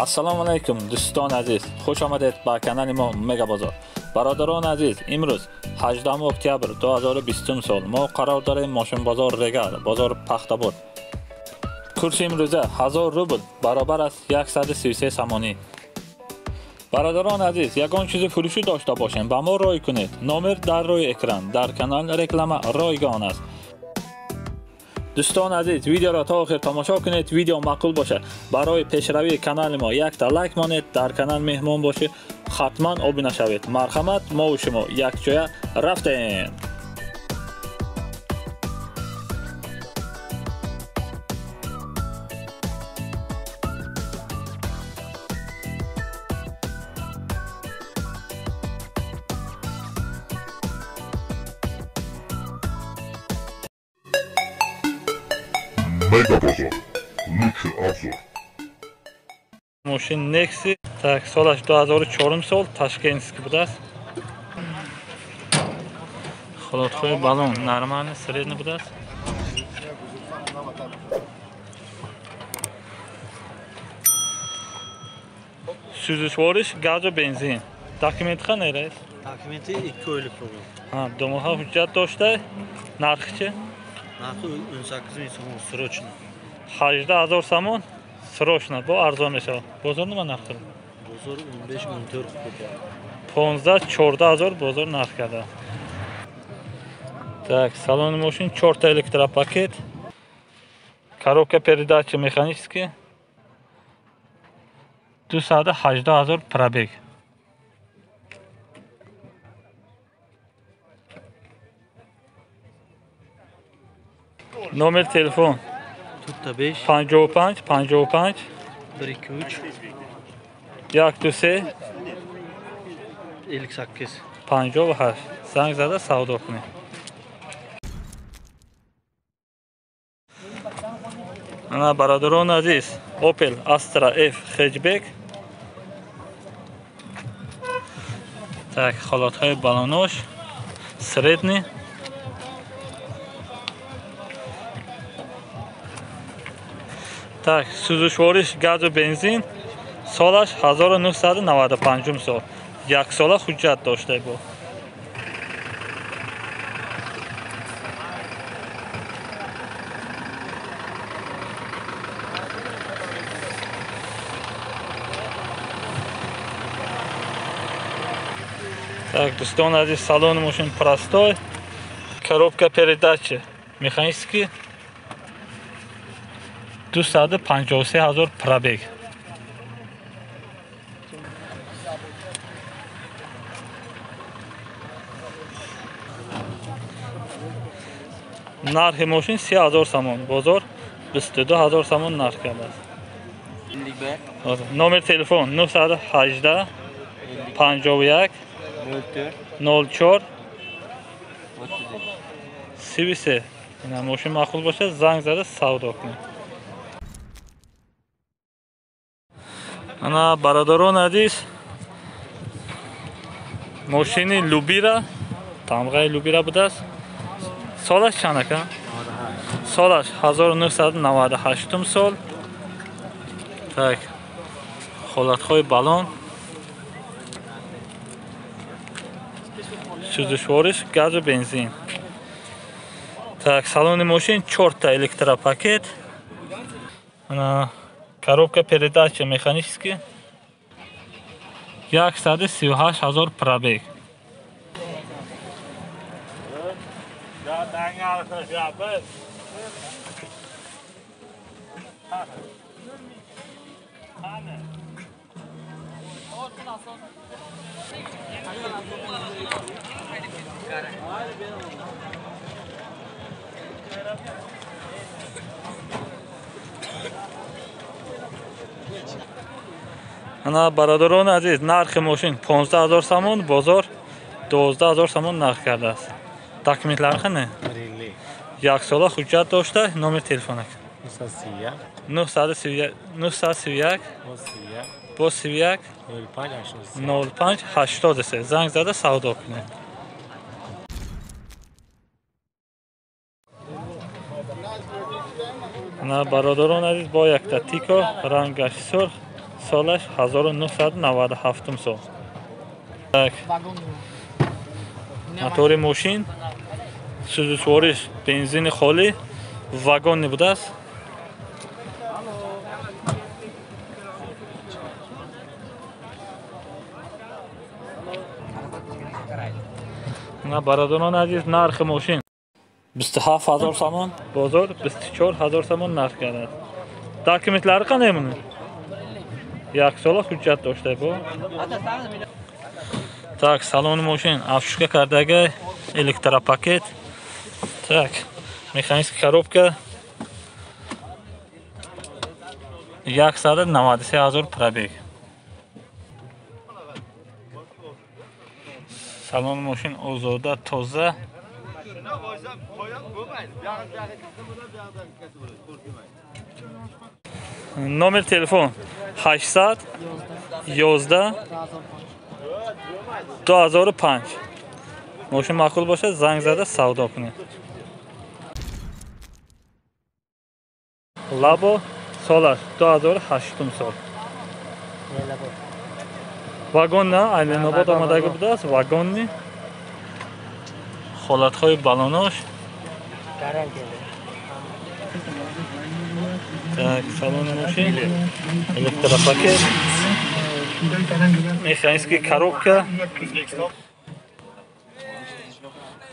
Ассалому алайкум дӯстони азиз, хуш омадед ба канали мо Мега Бозор. Бародарони азиз, имрӯз 18 октябр 2020 сол мо қарор дорем мошинбозор Регар, бозор Пахтабод. Курси имрӯза 1000 рубл баробар аст 133 сомонӣ. Бародарони азиз, ягон чизи фурӯшӣ дошта бошем, ба мо рой кунед. Номер дар рӯи экран, дар канал реклама ройгон аст. Дӯстони азиз, видеоро то охир тамошо кунед. Видео маъқул бошад, барои пешравии канали мо якта лайк монед, дар канал меҳмон бошед, ҳатман обуна шавед. Марҳамат, мо шумо якҷоя рафтем. Мега Бозор. Лучший обзор. Мошин Nexi, так, солаш 2004 сол, ташкентский будааст. Холодҳои балон нормальный, средний будааст. Сӯзишвориш газу бензин. Документи қандай раис? Документи 2 oylik program. Ha, домоҳа ҳуҷҷат дошта, нархи чи? Нархи 18 ming сомон срочно. 18 000 сомон срочно, бо арзон мешавад. Бозор нима нарх дорад? Бозор 15-14 15-14 ҳазор бозор нарх карда. Так, салони мошин 4 та электропакет. Коробка передачи механический. 218 000 пробег. Номер телефон 5 55 55 1 2 3 1 2 3 58 58. Занг зада савдо кунед. Ана бародарони азиз, Opel Astra F хэтчбек. Так, ҳолатҳои балонош средний. Так, сӯзишвориш газу бензин, солаш 1995 сол. Як сола ҳуҷҷат дошта бо. Так, дӯстони азиз, салони мошин простой. Коробка передачи механический. 253 000 пробег. Нархи мошин 30 000 сомон, бозор 22 000 сомон нарх кардааст. Номер телефон 918 51 04 33. Ина мошин маъқул бошад, занг зада савдо кунед. Ана бародарон азиз, мошини Любира, тамғаи Любира будааст. Солаш чанд ака? Солаш 1998 сол. Так, ҳолатҳои балон, сӯзишвориш газу бензин. Так, салони мошин 4 та электропакет. Ана коробка передачи механический. 138 000 пробег. Ана бародарони азиз, нархи мошин 15 000 сомон, бозор 12 000 сомон нарх кардааст. Документлari қани? Як сола ҳуҷҷат дошта, номер телефонак 931 931 31 05 83. Занг зада савдо кунед. Ана бародарони азиз, бо якта Тико, рангаш сурх, Солаш 1997 сол. Так. Мотори мошин, сӯзишвориш бензини холӣ, вагонни будааст. На бародарон азиз, нархи мошин 27 ҳазор сомон, бозор 24 ҳазор сомон нарх кардааст. Документлari qanday buni? Як сола ҳуҷҷат дошта бо. Так, салони мошин афшушка кардаги, электропакет. Так, механическая коробка. 193 ҳазор пробег. Салони мошин озода, тоза. Номер телефон 800 11 2005. Мошин маъқул бошад, занг зада савдо кунед. Лабо солаш 2008 сол. Вагон на, Айленобод омадаги будааст, вагонни. Ҳолатҳои балонош. Так, салони мошин, электропакет, механический коробка,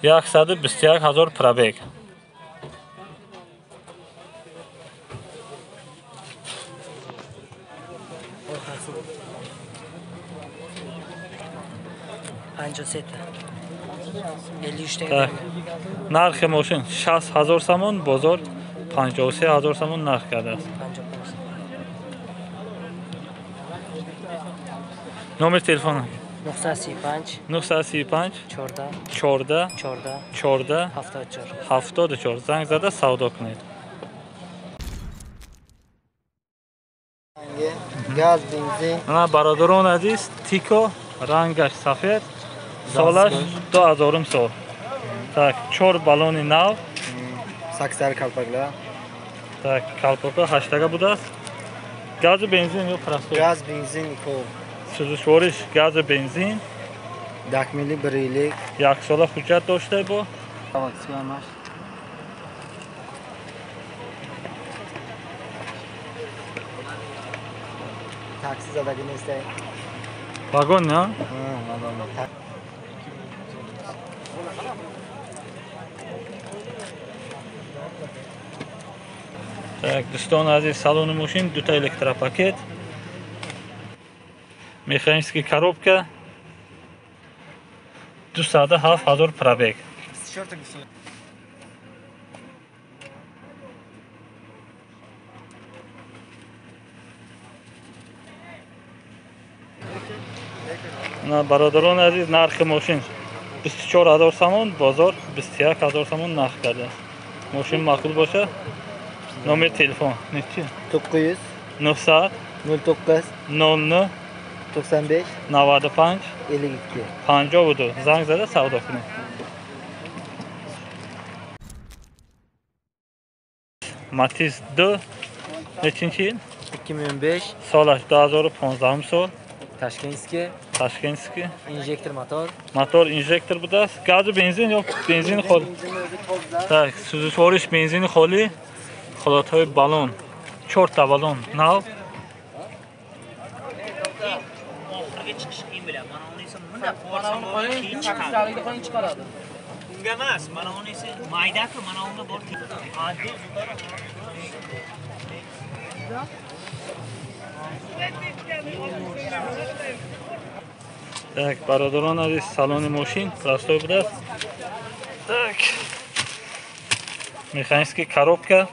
121 ҳазор пробег. Так, нархи мошин 60 ҳазор сомон, бозор 53 ҳазор сомон нарх кардааст. Номер телефона 935 935 14 14 14 14 74 74. Занг зада савдо кунед. Газ, бензин. Ана бародарон азиз, Тико рангаш сафед, солаш 2000 сол. Так, 4 баллони нав. Саксар калпакла. Так, калпакла 8 будааст. Газу бензин ё простой? Газ, бензин ко. Сӯзишвориш газу бензин. Дакмили бирилик. Як сола ҳуҷҷат дошта бо. Такси задаги нестай. Вагон, на? Вагон. Так, дӯстони азиз, салони мошин дута электропакет, механический коробка, 207 ҳазор пробег. На бародарони азиз, нархи мошин 24 ҳазор сомон, бозор 21 ҳазор сомон нарх кардааст. Мошин маъқул бошад, номер телефон нечи? 900 900 09 00 95 95 52 52. Занг зада савдо кунед. Matiz 2 нечинчи yil? 2005. Солаш 2015 сол. Ташкентский. Ташкентский. Инжектор мотор. Мотор инжектор будааст. Газу бензин ё бензини холӣ? Так, сӯзишвориш бензини холӣ. Ҳолатҳои баллон, 4 та баллон нав. Так, бародарон азиз, салони мошин простой будааст. Так, механический коробка.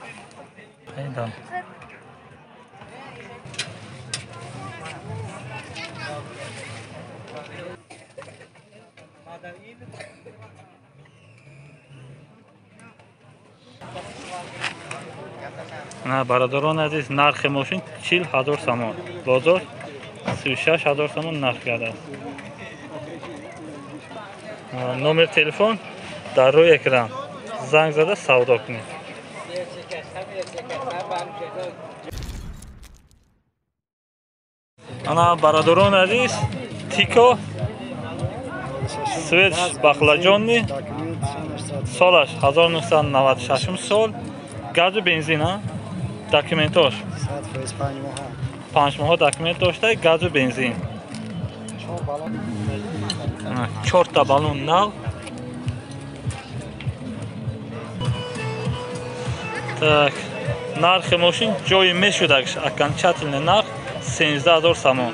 Бародарон азиз, нархи мошин 40 ҳазор сомон, бозор 36 ҳазор сомон нарх кардааст. Номер телефон дар рӯи экран, занг зада савдо кунед. Ана бародарон азиз, Тико свет бахлаҷонни, солаш 1996 сол, газу бензин, документош 5 моҳ документ дошта, газу бензин. 4 та баллон нав. Так, нархи мошин ҷои мешудагш, окончательный нарх 13000 сомон.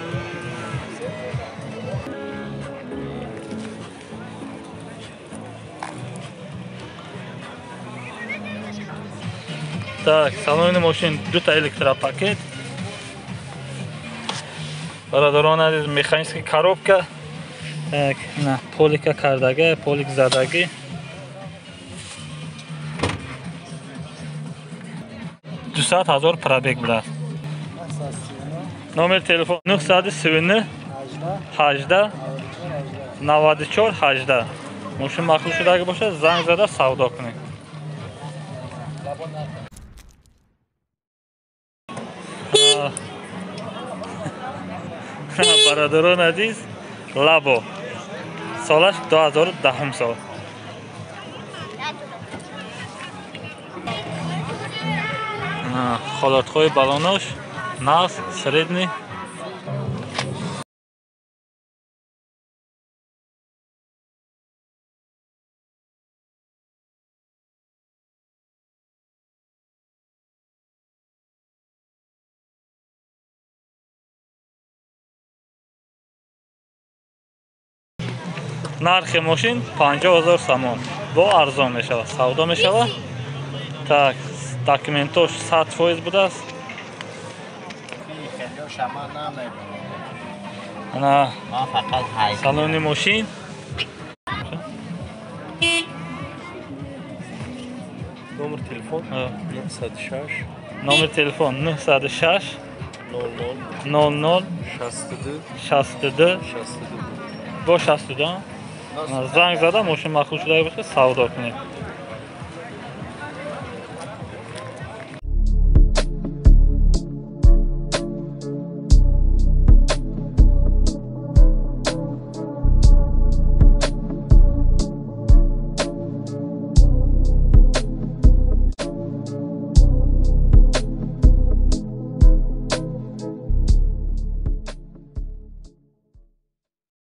Так, салони мошин дута электропакет. Бародарон азиз, механический коробка. Так, на полика кардага, полик задаги. 200,000 пробег будааст. Номер телефон 939 18 94 18. Мошин мақбул шудаги бошад, занг зада савдо кунед. Бародарон азиз, Лабо солаш 2010 сол. Холатҳои балонош нағз, средний. Нархи мошин 50,000 сомон. Бо арзон мешавад, савдо мешавад. Так, документош 100% будааст. Ана салони мошин. Номер телефон 906. Номер телефон 906 00 00 62 62 62. Бо 62. Занг зада мошин мақбул шуда бошад, савдо кунед.